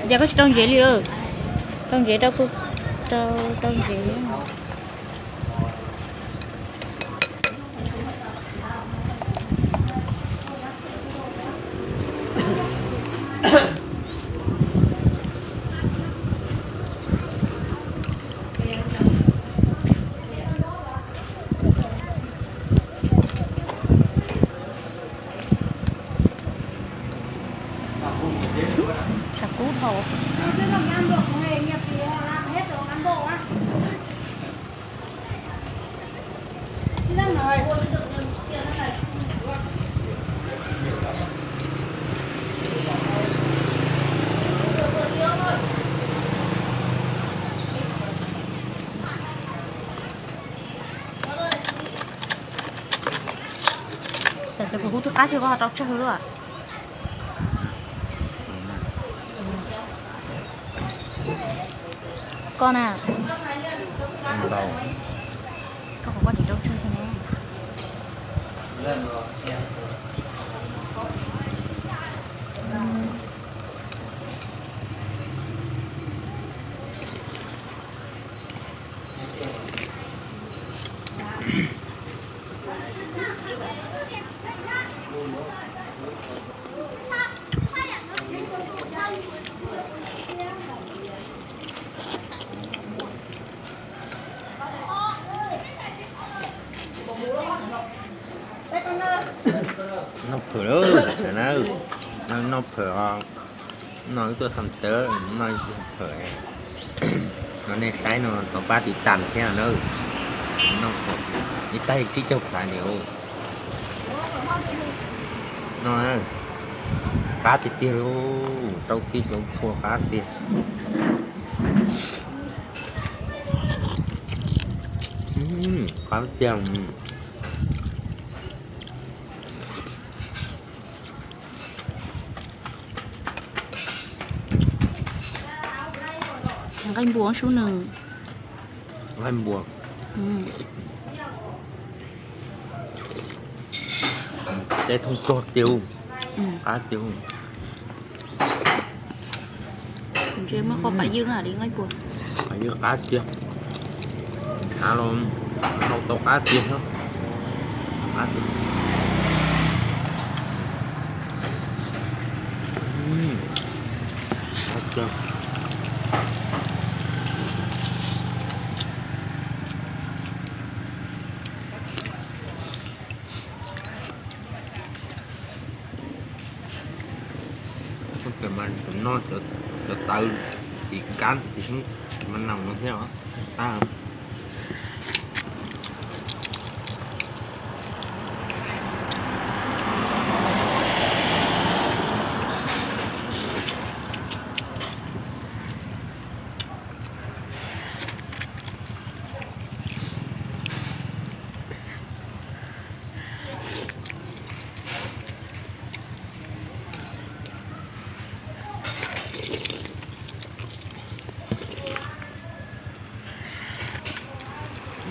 Yog koj tsis rau ntsev li, rau ntsev rau, rau, rau ntsev. Tshav kub dhau. Tam sim kuv hub twb qab thiab, koj ho rau tsawg lawm? Koj na, koj qhov koj tsis rau tsawg thiab ne. Noj phawm lawm na, noj phawm os. No wb tuaj xam tawv no, phawm no nej saib no tau pab tiv tas thiab na. Noj phawm ib tais tsib caug phav li. No qab tiag tiag li, rau txhij rau txhua qab tiag. Qab tiag. Nqaij npua sub nws. Nqaij npua. Tej thooj tsuag tiag, qab tiag. Ntshe muab qhov pam ywg na li nqaij npua. Pam ywg qab tiag. Av los hau tau qab tiag. Qab tiag. Qab tiag. Cov mas cov no cov tawv tsis kab tsis xyeeb mas naus no thiab os. Qab.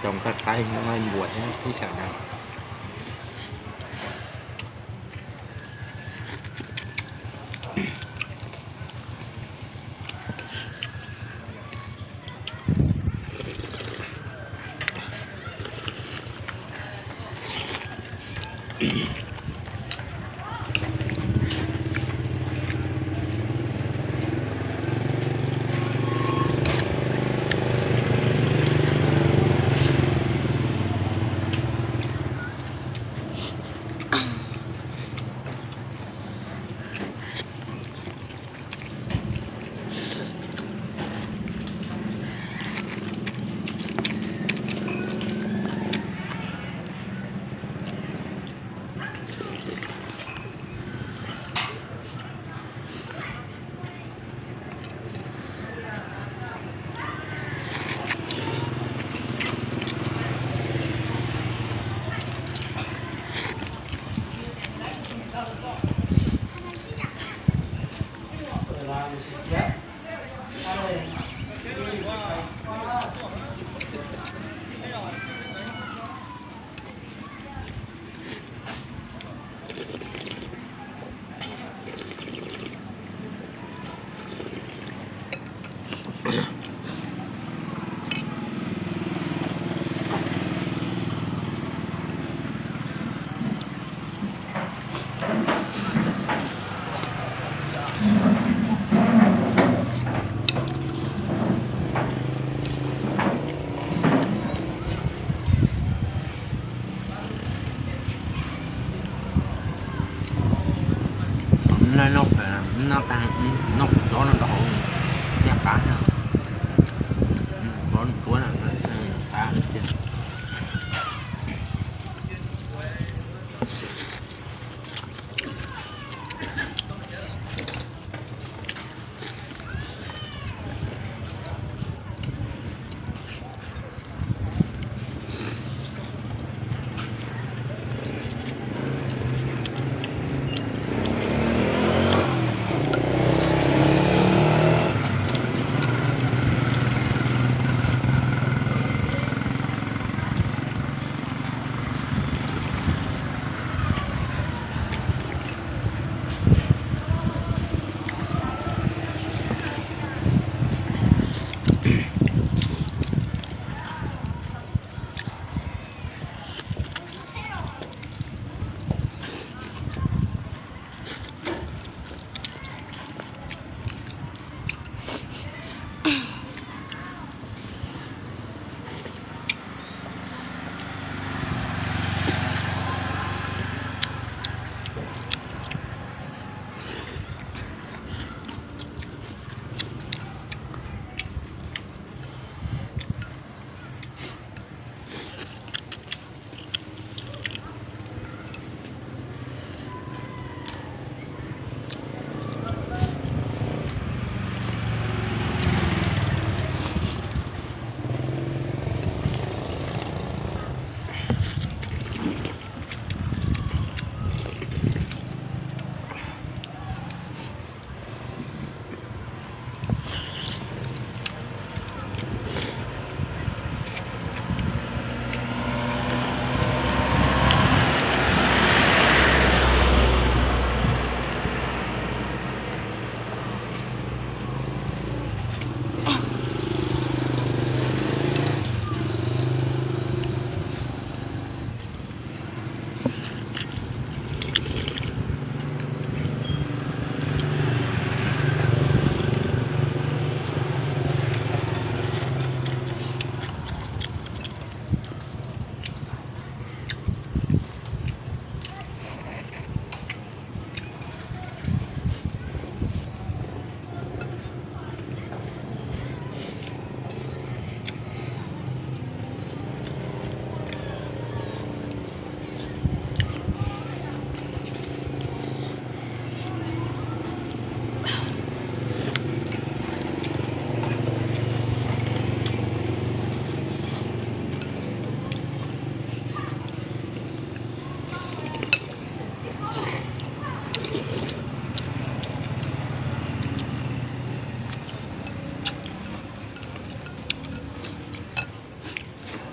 Tau nqaij qaib nqaij npua thiab ib sab na. Noj, noj tag, noj kuv tsob no rau hauv, yaj qab na, tsob ntuab na, qab tiag.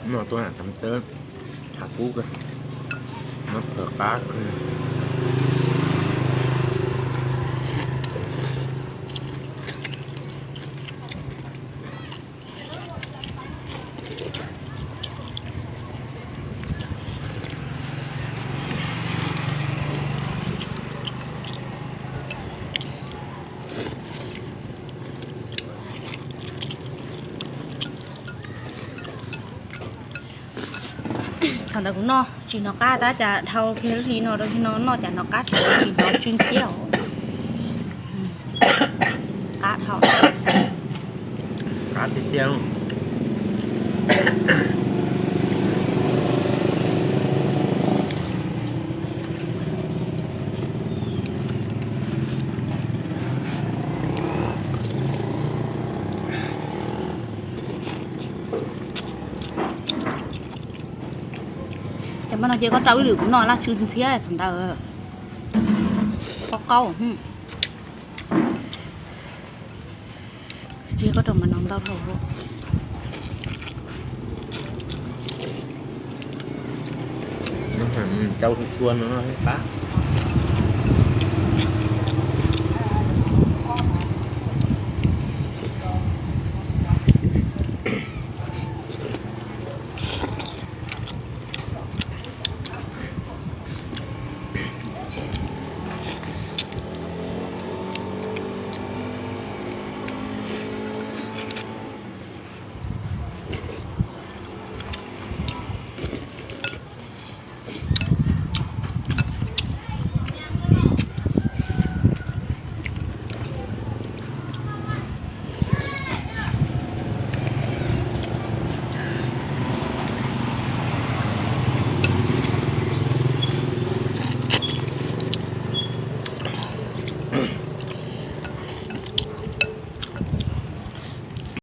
No tuaj tham teb, tham kub kawg, no qab kawg. Thaum ntawd kuv noj tsis hnov qab tab cas dhau kiag hli no rau hli no noj cas hnov qab tsis hnov tsw ntxhiab. Qab dhau. Qab tiag tiag. Ces mas no ces koj rau ib lwm kuv noj laj tsw ntxhiab thaum ntawd. Qaub qaub. Ces koj rau mas no ntau dhau. Rau txhua txhua no qab.